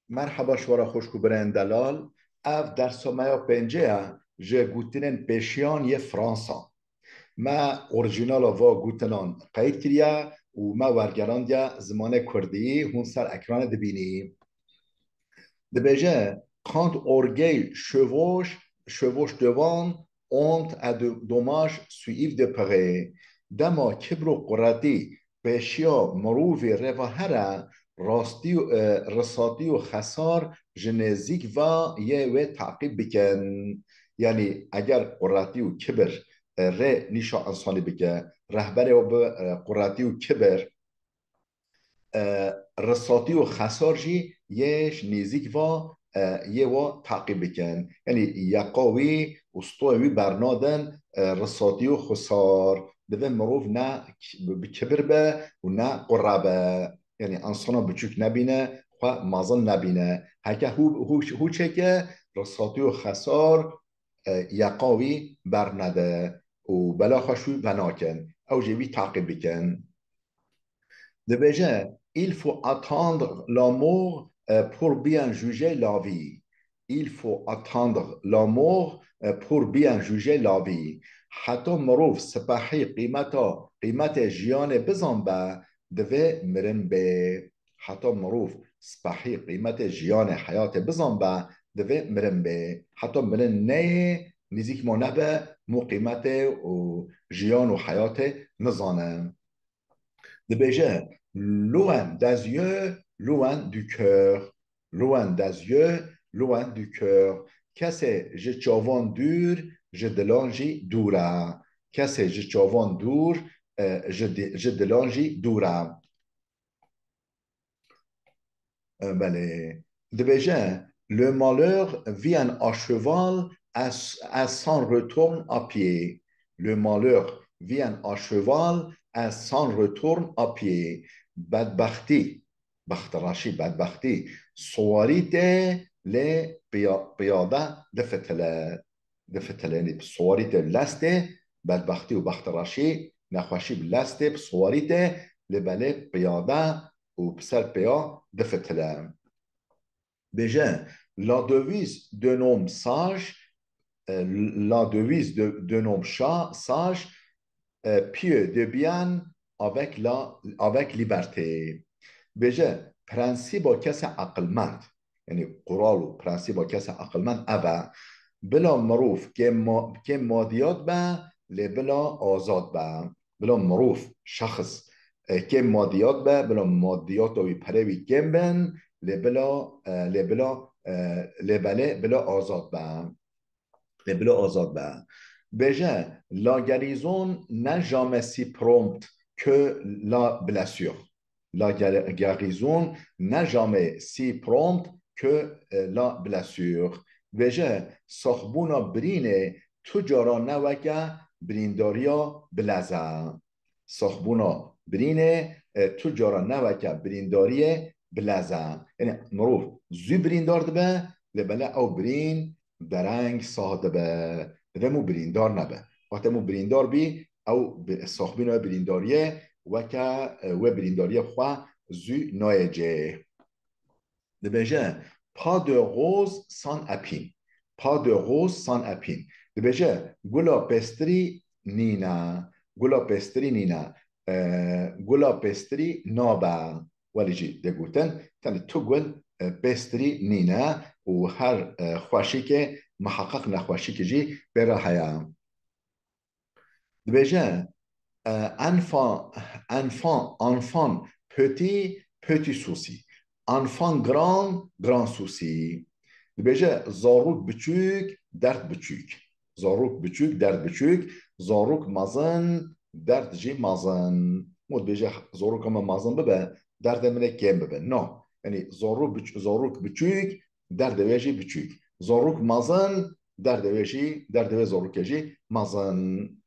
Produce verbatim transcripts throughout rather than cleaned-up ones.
Merheba ji we re xwişk û birayên delal. Ev dersa me ya pêncê ye ji gotinên pêşiyan yê Fransa. Me orîjînala va gotinan qeyd kiriye û me wergerandiye zimanê kurdî, hûn ser ekranê dibînî. Dibêje, quand orgueil chevauche, chevauche devant, honte et de, dommages suivent de près. Dema kibr û quretî pêşiya mirovî rê ve here, rastî û, e, risatî û xesar ji nêzîk ve yê wê teqîb bikin. Yanî eger quretî û kibir, e, rê nîşa însanî bike, rehberê wê bi, e, quretî û kibir, e, risatî û xesar jî yê ji nêzîk ve, e, yê wê teqîb bikin. Yanî yeqa wî û stoyê wî bernadin, e, risatî û xesar. Divê mirov ne k-, bi kibir be û ne qure be. Yanî însana biçûk nebîne, xwe mezin nebîne. Heke hû, hû, hû çêke risatî û xesar, e, yeqa wî bernede û bela xwe ji wî venakin. Ew jê wî teqîb bikin. Dibêje, il faut attendre la mort, euh, pour bien juger la vie. Il faut attendre la mort, euh, pour bien juger la vie. Heta mirov spehî qîmeta, qîmetê jiyanê bizanbe, divê mirin bê. Heta mirov spehî qîmetê jiyanê, heyatê bizanbe, divê mirin bê. Heta mirin neyê, nêzîk ma nebe, mû qîmetê û jiyan û heyatê nizane. Dibêje, loin des yeux, loin du cœur. Loin des yeux, loin du cœur. Kesê ji çavan dûr, ji dilan jî dûr e. Kesê ji çavan dûr, e, ji di-, ji dilan jî dûr e. E, belê. Dibêje, le malheur vient à cheval et, et s'en retourne à pied. Le malheur vient à cheval et s'en retourne à pied. Bedbextî, bextiraşî, bedbextî, siwarî tê lê piya-, piyade difitile. Difitile, yanî bi siwarî tê lestê, bedbextî û bextiraşî, nexweşî bi lestê, bi siwarî tê, lê belê piyade û bi ser piya difitile. Bêje, la devise d'un homme sage, e, la devise de, d'un homme cha-, sage, e, pieux de bien avec la, avec liberté. Bêje, prensîba kesê eqilmend, yanî qural û prensîba kesê eqilmend ev e, bila mirov kêm ma-, kêm madiyat be, lê bila azad be. Bila mirov, şexs, e, kêm madiyat be, bila madiyata wî, perê wî kêm bin, lê bila, e, lê bila, e, lê belê bila azad be. Lê bila azad be. Bêje, la guérison n'est jamais si prompte que la blessure. La guéri-, guérison n'est jamais si prompte que, euh, la blessure. Bêje, saxbûna birînê tu cara ne weke birîndariya bilez e. Saxbûna birînê, e, tu cara ne weke birîndariyê bilez e. Yanî mirov zû birîndar dibe, lê belê ew birîn dereng sah dibe. Divê mû birîndar nebe. Wextê mû birîndar bî, ew bi-, saxbîna birîndariyê weke, e, wê birîndariyê xwe zû nayê cê. Dibêje, pas de rose sans épines. Pas de rose sans épines. Dibêje, gula pêstirî nîne. Gula pêstirî nîne. E, gula pêstirî nabe. Welî jî dê gotin, tenê tu gul, e, pêstirî nîne û her, e, xweşikê miheqeq nexweşikî jî pê re heye. Dibêje, e, enfant, enfant, enfant petit, petit souci. Enfant grand, grand souci. Dibêje, zarok biçûk, derd biçûk. Zarok biçûk, derd biçûk. Zarok mezin, derd jî mezin. Û dibêje, zaroka me mezin bibe, derdê min ê kêm bibe. No. Yanî zarok biç-, zarok biçûk, derdê wê jî biçûk. Zarok mezin, derdê wê jî, derdê wê zarokê jî mezin.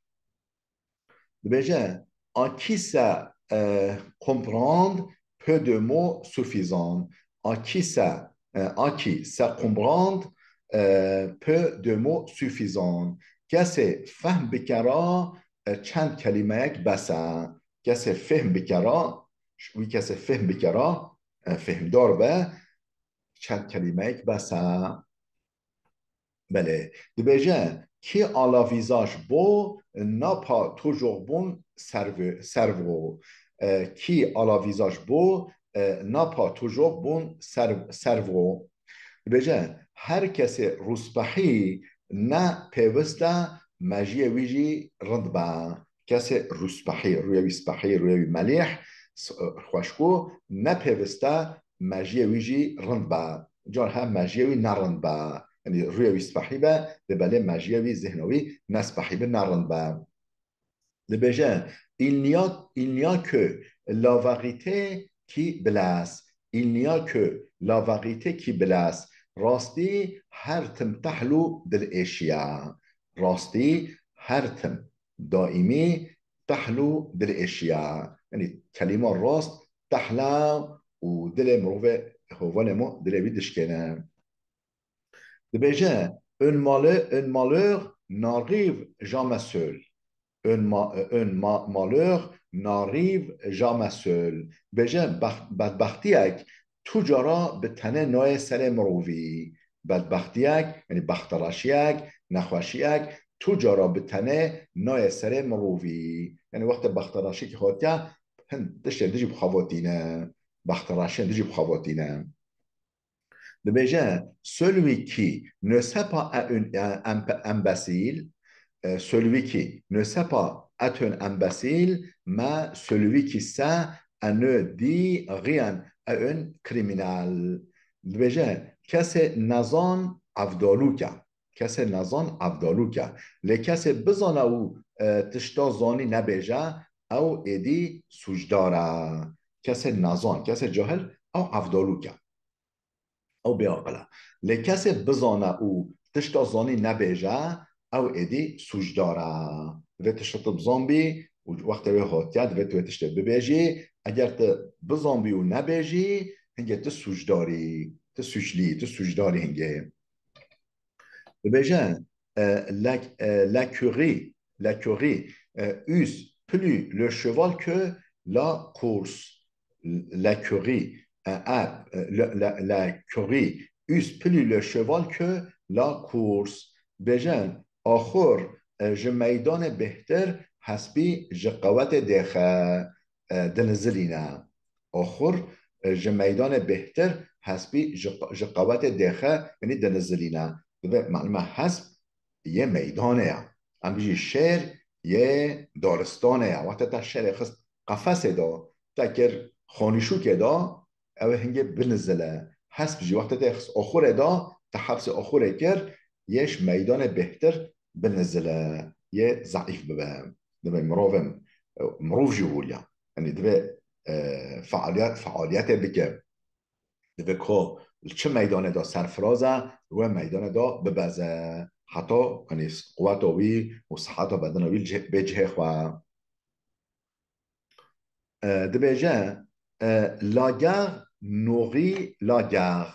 Dibêje, à qui sait, euh, comprendre peu de mots suffisants. À qui sait, euh, à qui sait comprendre, euh, peu de mots suffisants. Kesê fehm bikera, e, çend kelîmeyek bes e. Kesê fehm bikera, wî kesê fehm bikera, e, fehmdar be, Çend kelîmeyek bes e. Belê. Dibêje, qui a la visage beau n'a pas toujours bon cerve-, cerveau. E, qui a la visage beau, e, n'a pas toujours bon cerv-, cerveau. Dibêje, her kesê rûspehî ne pêwist e mejiyê wî jî rind be. Kesê rûspehî, rûyê wî spehî, rûyê wî melîh, s-, xweşkû, ne pêwist e mejiyê wî jî rind be. Car he mejiyê wî ne rind be. Yanî rûyê wî spehî be, lê belê mejiyê wî, zihna wî ne spehî be, ne rind be. Dibêje, il n'y a, il n'y a que la vérité qui blesse. Il n'y a que la vérité qui blesse. Rastî her tim tehl û dilêşî ye. Rastî her tim daîmî tehl û dilêşî ye. Yanî kelîma rast tehl e û dilê mirovê, hevalê me dilê wî dişkêne. Dibêje, un malheur, un malheur n'arrive jamais seul. Un ma-, un ma-, malheur n'arrive jamais seul. Dibêje, bex-, bedbextiyek tu cara bi tenê nayê serê mirovî. Bedbextiyek, yanî bextereşiyek, nexweşiyek, tu cara bi tenê nayê serê mirovî. Yanî wextê bextereşiyekî hatiye, hin tiştên dijî bi xwe ve tîne. Bextereşiyên dijî bi xwe ve tîne. Dibêje, celui qui ne sait pas est un, un, un imbécile, euh, celui qui ne sait pas est un imbécile, mais celui qui sait et ne dit rien est un criminel. Dibêje, kesê nezan evdalûk e. Kesê nezan evdalûk e. Lê kesê bizane û, e, tişta zanî nebêje, ew êdî sûcdar e. Kesê nezan, kesê cahil, ew evdalûk e. Ew bêaqil e. Lê kesê bizane û tişta zanî nebêje, ew êdî sûcdar e. Divê tişta tu bizanbî û wextê wê hatiye, divê tu wê tiştê bibêjî. Eger tu bizanbî û nebêjî, hingê tu sûcdar î, tu sûclî, tu sûcdar î hingê. Dibêje, e, la, e, l'écurie, l'écurie, e, use plus le cheval que la course. L'écurie, e, e, e, le, la, l'écurie use plus le cheval que la course. Dibêje, axur, e, ji meydanê bêhtir hespî ji qewetê dêxe, e, dinizilîne. Axur, e, ji meydanê bêhtir hespî ji, ji qewetê dêxe, yanî dinizilîne. Divê, malum e, hesp yê meydanê ye. Em bijî şêr yê daristanê ye. Wextê te şêrê xist qefesê de, te kir xanîşûkê de, ew ê hingê binizile. Hesp jî wextê te xist axurê de, te hepsê axurê kir, yê ji meydanê bêhtir binizile, yê zeîf bibe. Divê mirovê, mirov jî hûriya. Yanî divê, e, fealiyet, fealiyetê bike. Divê ku li çi meydanê de serfiraz e, li wê meydanê de bibeze. Heta, yanî, quweta wî û siheta bedena wî cih-, bê cihê xwe. E, dibêje, e, la guerre nourrit la guerre.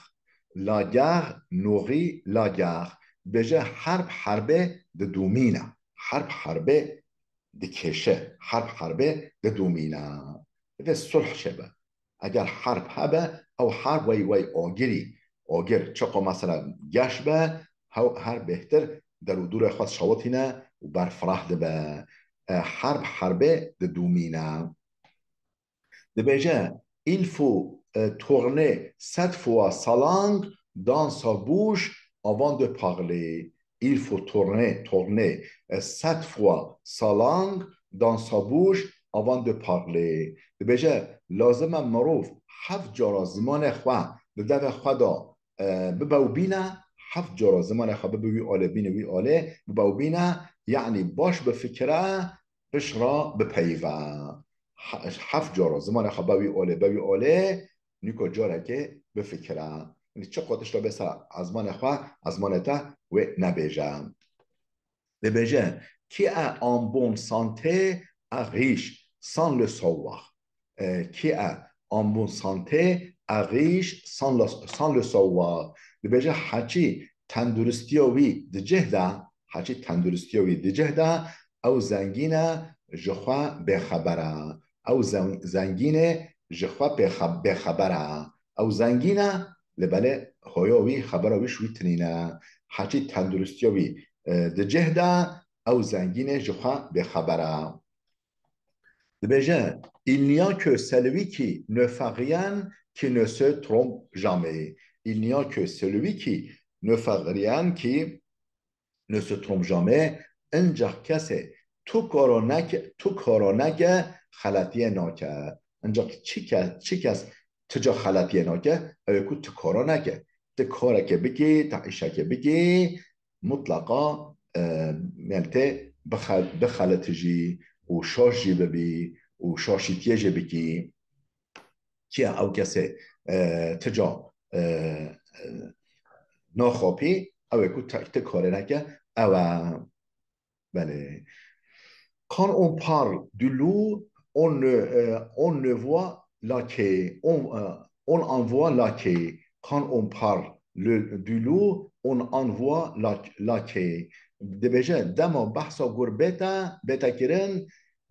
La guerre nourrit la guerre. Dibêje, herb herbê didomîne. Herb herbê dikêşe. Herb herbê didomîne. Divê sulh çêbe. Eger herb hebe, ew herb wey, wey agirî. Agir, çiqo mesela geş be, hew her bêhtir der û dûrê xwe şawitîne û berfireh dibe. E, herb herbê didomîne. Dibêje, il faut, e, tourner sept fois sa langue dans sa bouche avant de parler. Il faut tourner, tourner, e, sept fois sa langue dans sa bouche avant de parler. Dibêje, lazim e mirov heft cara zimanê xwe di devê xwe de, e, bibewbîne, heft cara zimanê xwe bibe wî alê, bîne wî alê, bibewbîne, yanî baş bifikire, pişt re bipeyive. He-, heft cara zimanê xwe be wî olê, be wî olê, nîko carekê bifikire. Yanî çiqo tişta bê ser ezmanê xwe, ezmanê te wê nebêje. Dibêje, qui est en bonne santé est riche sans le savoir. E, qui est en bonne santé est riche sans le, sans le savoir. Dibêje, heçî tenduristiya wî di cih de, heçî tenduristiya wî di cih de, ew zengîn e, ji xwe bêxeber e. Ew zen-, zengîn e, ji xwe bêxe-, bêxeber e. Ew zengîn e, Lê belê hoya wî, xebera wî ji wî tinîne. Heçî tenduristiya wî, e, di cih de, ew zengîn e, ji xwe bêxeber e. Dibêje, il n'y a que celui qui ne fait rien qui ne se trompe jamais. Il n'y a que celui qui ne fait rien qui ne se trompe jamais. Ancak kesê tu karo neke, tu karo neke, xeletiyê nake. Ancak çi ke-, çi kes ti ca xeletiyê nake, ew ê ku ti karo neke. Ti kareke bikî, ti îşeke bikî, mutlaqa, e, yani tê bixe-, bixeletijî û şaş jî bibî û şaşîtiyê jî bikî. Kiya ew kesê, e, ti ca, e, e, naxapî, ew ê ku ti, ti karê neke, ew e. Belê. Quand on parle du loup, on ne, euh, on ne voit la queue. On, euh, on en voit la queue. Quand on parle le, du loup, on en voit la, la queue. Dibêje, dema behsa gurbê te, bête kirin,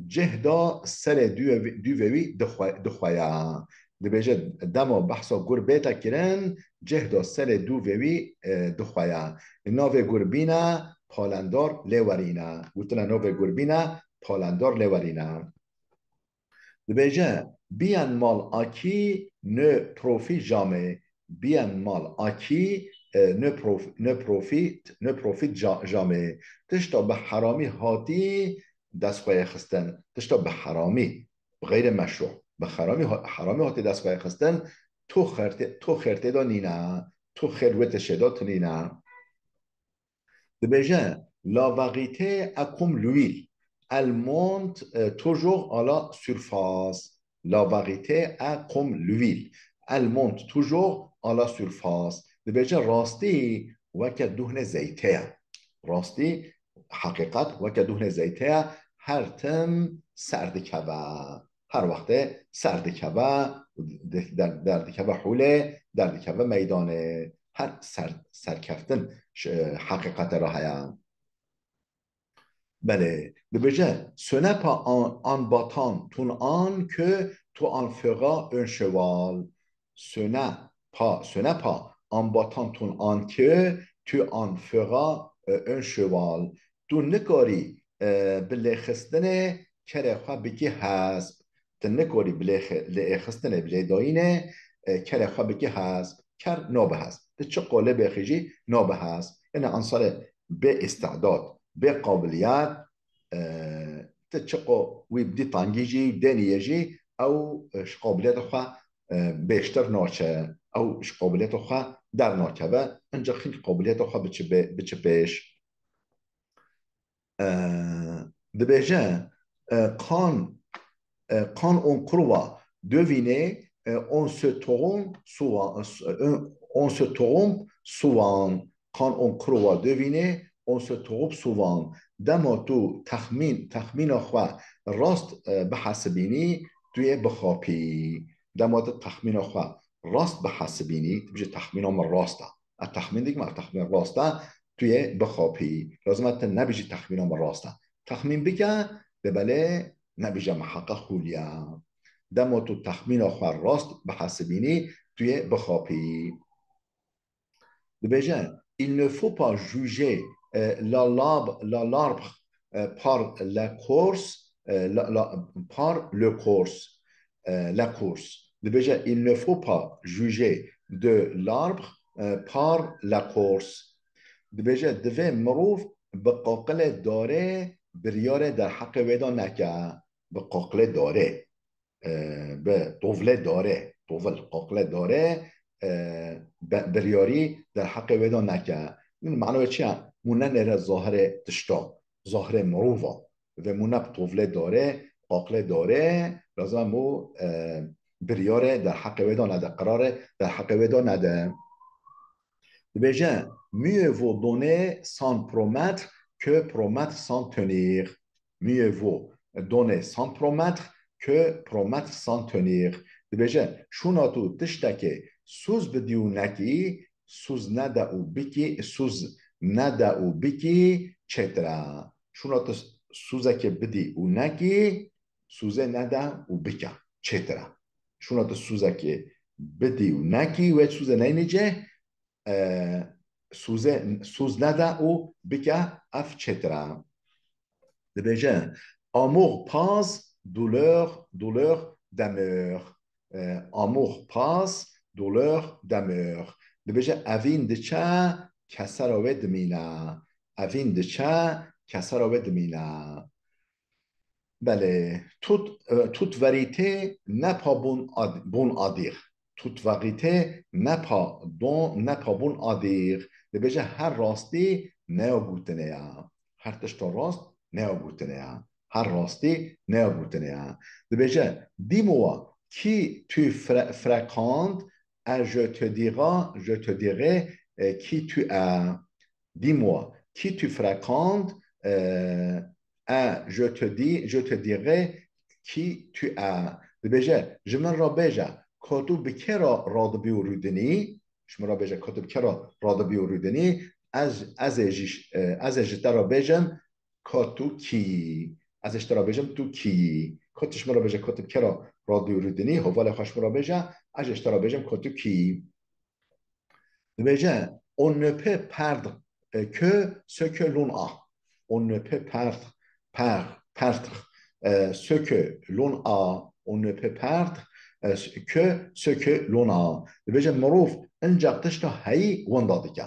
cih da serê dûvê wî dixwe-, dixweya. Dibêje, dema behsa gurbê te kirin, cih da serê dûvê wî, e, dixweya. Navê gurbîne palendar lêwerîne. Gotine navê gurbîne palendar lêwerîne. Dibêje, bien mal acquis ne profite jamais. Bien mal acquis, e, ne prof-, ne profite, ne profite ja-, jamais. Tişta bi heramî hatî dest xwe yê xistin. Tişta bi heramî, bi xeyrê meşrû, bi heramî, heramî hatî dest xwe yê xistin, tu xêr tê, tu xêr tê de nîne, tu xêr wê tiştê de tu nîne. Dibêje, la vérité est comme l'huile. Elle monte, euh, toujours à la surface. La vérité est comme l'huile. Elle monte toujours à la surface. Dibêje, rastî weke duhnê zeytê ye. Rastî, heqîqet weke duhnê zeytê ye, her tim ser dikeve. Her wextê ser dikeve, de-, der-, derdikeve holê, derdikeve meydanê. Her ser-, serkeftin ji heqîqetê re heye. Belê, dibêje, ce n'est pas en, en battant ton âne que tu en feras un cheval. Ce n'est pas, ce n'est pas en battant ton âne que tu en feras, euh, un cheval. Tu nikarî, e, bi lêxistinê kerê xwe bikî hesp. Tu nikarî bi lêxe-, lêxistinê, bi lêdayînê, e, kerê xwe bikî hesp. Ker nabe hesp. Tu çi qolê bêxî jî nabe hesp. Ene ansarê bê îstidad, bê qabiliyet, e, tu çiqo wî bidî tangî jî, denî ye jî, ew, e, ji qabiliyeta xwe, e, bêştir naçe. Ew ji qabiliyeta xwe dernakeve, ancaq hin qabiliyeta xwe biçe bê-, biçe pêş. E, dibêje, e, quand, e, quand on croit deviner, e, on se trompe souvent, e, on se trompe souvent. Quand on croit deviner, on se trompe souvent. Dema tu texmîn, texmîna xwe rast, e, bihesibînî, tu yê bixapî. Dema tu texmîna xwe rast bihesibînî, tu bijî texmîna min rast e. Ez texmîn dikim, ev texmîn rast e, tu yê bixapî. Lazim e tu nebijî texmîna min rast e. Texmîn bike, lê belê nebije miheqeq hûliye. Dema tu texmîna xwe rast bihesibînî, tu yê bixapî. Dibêje, il ne faut pas juger, euh, la, l'arbre, la, l'arbre, euh, par l'écorce, euh, la, la, par l'écorce, euh, l'écorce. Dibêje, il ne faut pas juger de l'arbre, euh, par l'écorce. Dibêje, divê mirov bi qaqilê darê biryarê derheqê wê de neke. Bi qaqilê darê, e, bi tovlê darê, tovil, qaqilê darê, e, be-, biryarî derheqê wê de neke. Min mena wê çi ye? Mû nenêre zahirê tişta, zahirê mirova. Vê mû ne bi tovlê darê, qaqilê darê, lazim e mû, e, biryarê derheqê wê de nede, qirarê derheqê wê de nede. Dibêje, mieux vaut donner sans promettre que promettre sans tenir. Mieux vaut donner sans promettre que promettre sans tenir. Dibêje, şûna tu tiştekê sûz bidî û nekî, sûz nede û bikî, sûz nede û bikî, çêtir e. Şûna tu sûzekê bidî û nekî, sûzê nede û bike, çêtir e. Şûna tu sûzekê Bidî û nekî wê sûze neynî cih, e, sûze, sûz nede û bike ev çêtir e. Dibêje, amour passe, douleur, douleur demeure. E, amour passe, douleur demeure. Dibêje, evîn diçe, kesera wê dimîne. Evîn diçe, kesera wê dimîne. Belê, toute, e, toute vérité n'est pas bonne à, bonne à dire. Toute vérité n'est pas don-, n'est pas bonne à dire. Dibêje her rastî ne ya gotinê ye. Her tişta rast ne ya gotinê ye. Her rastî ne ya gotinê ye. Dibêje, dis-moi, qui tu fré-, fréquentes, et je te dirai, je te dirai, e, qui tu es. Dis-moi, qui tu fréquentes, euh, et je te dis, je te dirai qui tu es. Dibêje, ji min re bêje, ka tu bi kê re radibî û rûdinî, ji min re bêje, ka tu bi kê re radibî û rûdinî, ez, ez ê jî, e, ez ê ji te re bêjim, ka tu kî yî. Ez ê ji te re bêjim, tu kî yî. Ka tu ji min re bêje, ka tu bi kê re radibî û rûdinî, hevalê xwe ji min re bêje, ez ê ji te re bêjim, ka tu kî yî. Dibêje, on ne peut perdre, euh, que ce que l'on a. On ne peut perdre, per-, perdre, euh, ce que l'on a. On ne peut perdre, euh, ce, que ce que l'on a. Dibêje, mirov incax tişta heyî wenda dike.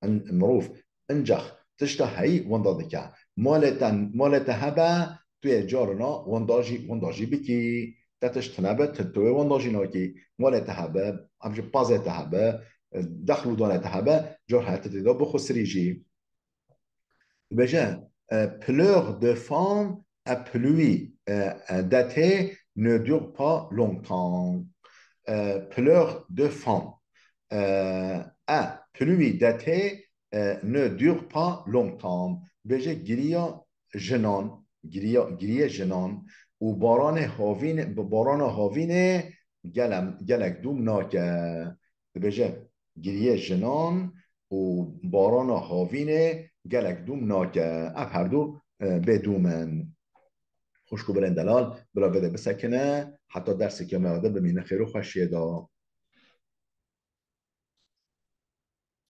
In-, mirov incax tişta heyî wenda dike. Malê te, malê te hebe, tu yê carina wenda jî, wenda jî bikî. Te tişt tune be, tu, tu wê wenda jî nakî. Malê te hebe, em jî pazê te hebe, dexl û danê te hebe, car hete tê de bixwesirî jî. Dibêje, e, pleurs de femme et pluie, e, e, d'été ne dure pas longtemps. E, pleurs de femme, e, et pluie d'été, e, ne dure pas longtemps. Dibêje giriya jinan, giriya, giriya jinan û baranê havîn, barana havînê gelem-, gelek dûm nake. Dibêje, giriyê jinan û barana havînê gelek dûm nake. Ev herdu, e, bêdûm in. Xwişk û birên delal, bila vê de bisekine, heta derseke me de bimîne xêr û xweşiyê de.